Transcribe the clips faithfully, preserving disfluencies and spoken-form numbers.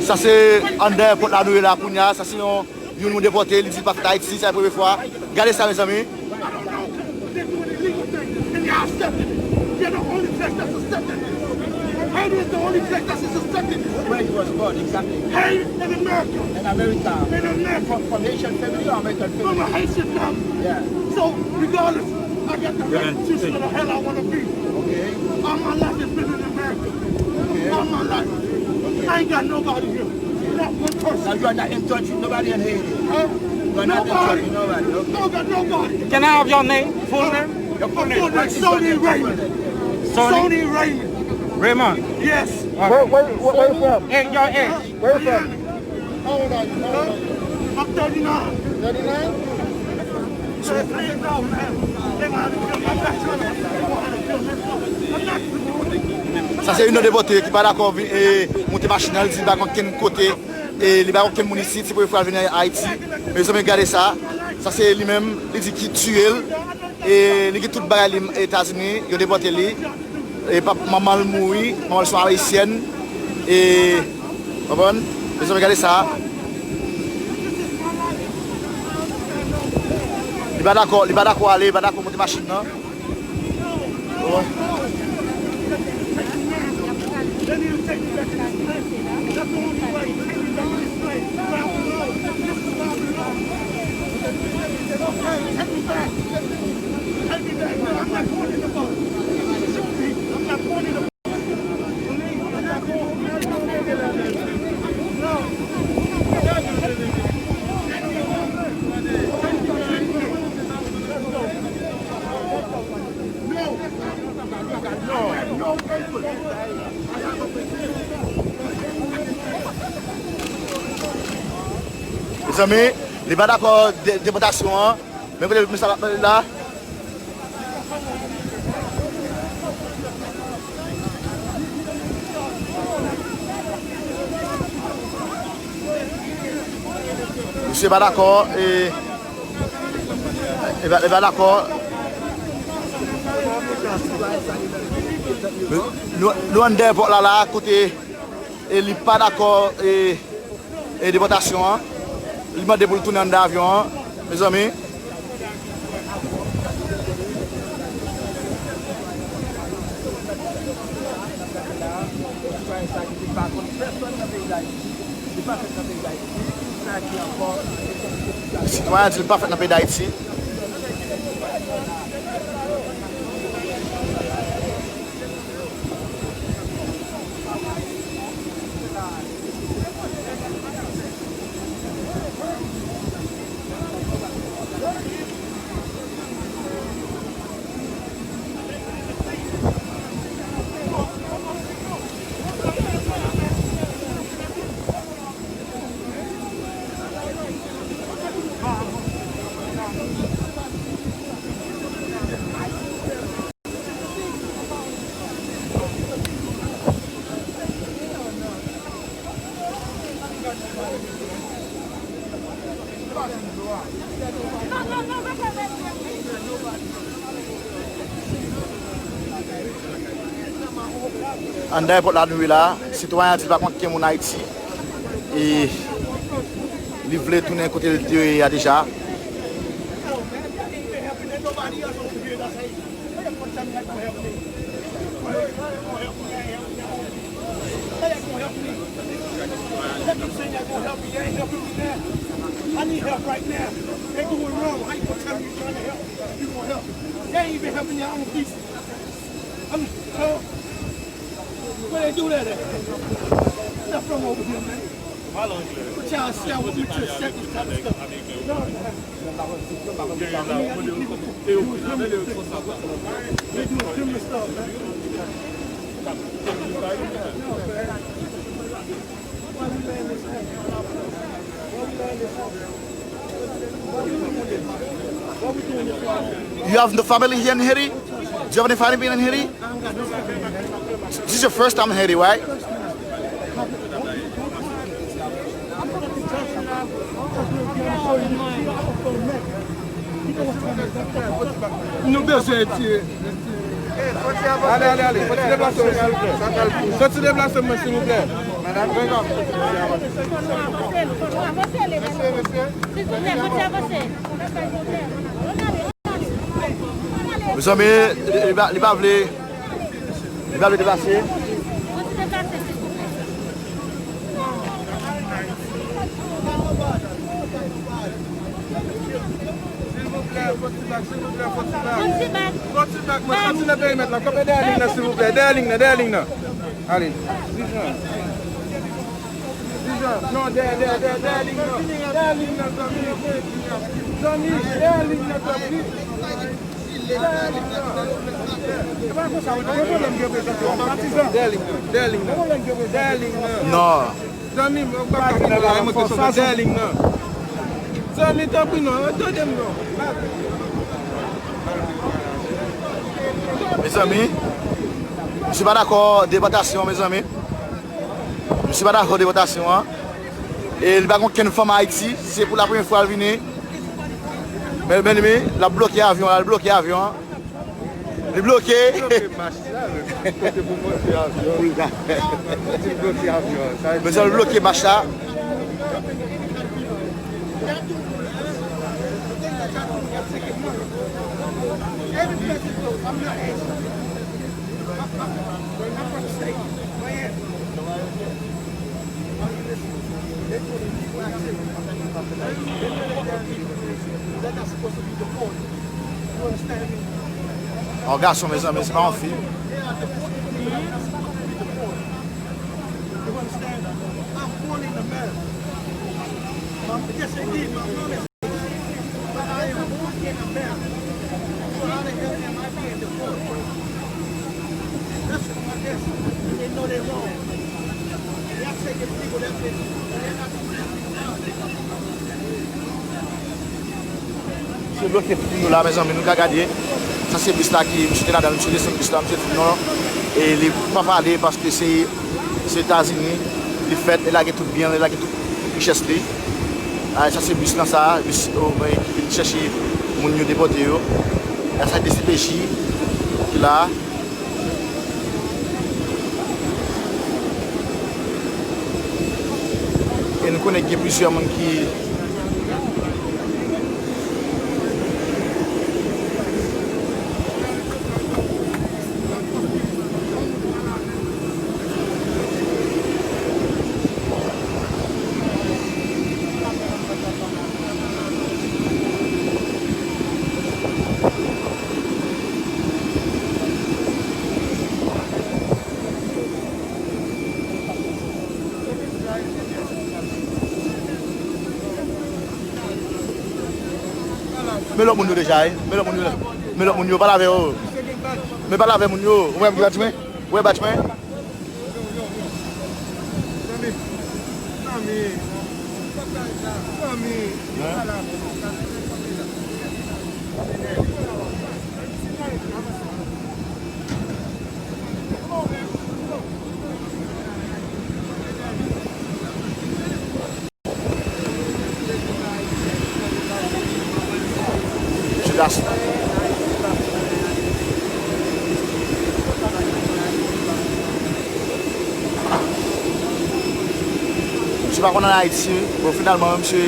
Sa se anndan èpòt la nou ye la kounye a. Sa se yon, youn nou depòte, li di l pa fèt Ayiti, sa se premye fwa. Gade sa, mezanmi. They do an illegal thing, and y'all accepting it. You're the only place that's accepting it. Haiti is the only place that's accepting it. Where you was born, exactly? Haiti in America. In America. In America. From, from Haitian family or American family? From a Haitian family. Yeah. So, regardless, I got the right to choose where the hell I want to be. Okay. All my life has been in America. Okay. All my life. I ain't got nobody here. Not one person. Now you are not in touch with nobody in Haiti. Huh? You are not in touch with nobody. Okay. Don't got nobody. Can I have your name? Full name? Your full name. Sony Raymond. Sony? Sony Raymond. Raymond. Yes. Okay. Where, where, where, where you from? Hey, your age. Where you from? How old are you? How old are you? I'm thirty-nine. Thirty-nine? Sa se youn nan depòte ki pa dakò vin, e, monte machin nan, li di l pa konn kenn kote, e, li pa konn kenn moun isit, se premye fwa l vin Ayiti. Mezanmi, gade sa. Sa se li menm, li di ki tiye l, e, li gen tout bagay li Etazini, yo depòte li. E pa, manman l mouri, manman l se yon ayisyèn. E, konprann? Mezanmi, gade sa. Li pa dakò, li pa dakò ale, li pa dakò monte machin nan. Konprann? Mezanmi, li pa dakò de, depòtasyon an. Men kote mesye ap pale la. Misye pa dakò, e, e pa, e pa dakò. Nou, nou anndan èpòt la, la, kote, e, li pa dakò, e, e depòtasyon an. Li mande pou l tounen anndan avyon an, mezanmi. Sitwayen an di l pa fèt nan peyi Dayiti. Anndan èpòt la nou ye la, sitwayen an di l pa konn kenn moun Ayiti. E li vle tounen kote l te ye a deja. How y'all gonna help me? How y'all gonna help me? How y'all gonna help me? Let me say y'all gonna help me. Y'all ain't helping me now. I need help right now. They doing wrong. How you gonna tell me you trying to help? You gonna help? Y'all ain't even helping y'all own people. I'm, so, where they do that at? Nothing wrong over here, man. But y'all see, I want me to accept this type of stuff. No, man. You have no family here in Haiti? Do you have any family in Haiti? This is your first time in Haiti, right? Nou bezwen retire. Ale, ale, ale. Fò ti deplase w, silvouplè. Fò ti deplase mwen, silvouplè. Mezanmi, li, li pa, li pa vle, li pa vle deplase. Silvouplè, fò ti bak, silvouplè, fò ti bak. Fò ti bak, mwen, sòti nan perimèt la. Kanpe dèyè liy nan, silvouplè. Dèyè liy nan, dèyè liy nan. Ale. Dijan. Dijan. Non, dèyè, dèyè, dèyè, dèyè liy nan. Dèyè liy nan, zanmi. Zanmi, dèyè liy nan, tanpri. Dèyè liy nan, dèyè liy nan. Dèyè liy nan. Non. Zanmi m, ou pa ka fè la, mwen ke sou dèyè liy nan. Zanmi, tanpri non, tande m non. Mezanmi, misye pa dakò depòtasyon, mezanmi. Misye pa dakò depòtasyon an. E li pa gen okenn fanm Ayiti, se pou la premyè fwa l vini. Men, men, men, l ap bloke avyon an, l ap bloke avyon an. Li bloke. Li bloke mach la, men kote pou monte avyon. Pou l ka. Li bloke avyon. Sa vle di mezanmi, li bloke mach la. Yon gason, mezanmi, se pa yon fi. Misye bloke pou nou la, mezanmi, nou ka gade. Sa se bis la ki misye te ladan l, misye desann bis la, misye di non. E li pa pale paske se, se Etazini li fèt, li lage tout byen l, li lage tout richès li. Ay, sa se bis lan sa, bis, o, ki vin chèche moun yo depòte yo. E sa D C P J ki la. E nou konnen gen plizyè moun ki Men lòt moun yo deja, wi. Men lòt moun yo. Men lòt moun yo, pale avè yo. Men pale avè moun yo. Ou wè batch mwen? Ou wè batch mwen? Misye Gaston. Misye pa konn al Ayiti, wi. Bon, finalman, misye.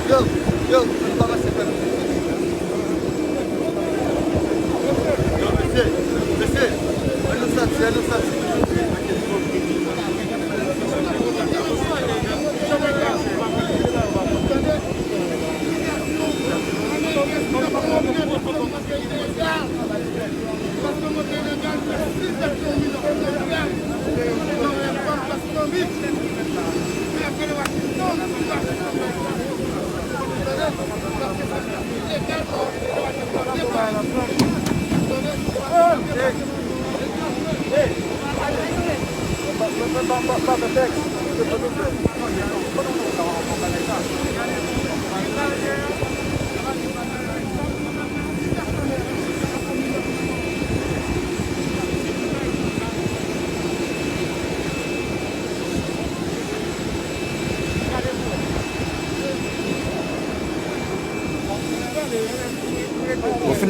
Yo, yo, ann pa pase fè nou. Yo, mesye, mesye, ann nou sòti, ann nou sòti.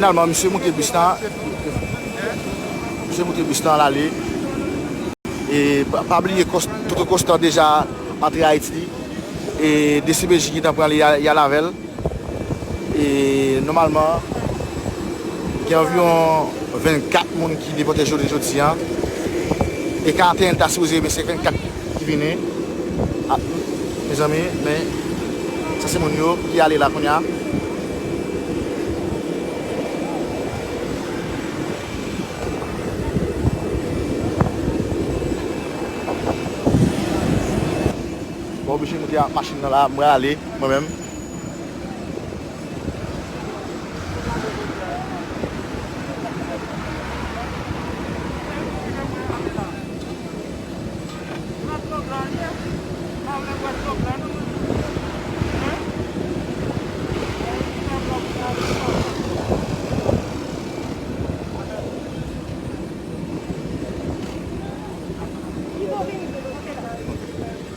Finalman, misye moute bis la. Misye moute bis la, l ale. E pa, pa bliye, Kòs-, Toto Constant deja antre Ayiti. E D C P J gentan pran li, y a, y al avè l. E nòmalman, gen anviwon vennkat moun ki depòte jounen jodi a. E karantèn ta sipoze, men se vennkat ki vini. A, mezanmi, men sa se moun yo ki ale la kounye a. Mwen oblije moute ak machin nan la, mwen ale, mwen menm.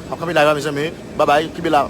M ap kanpe la, mezanmi. Babay, kenbe la.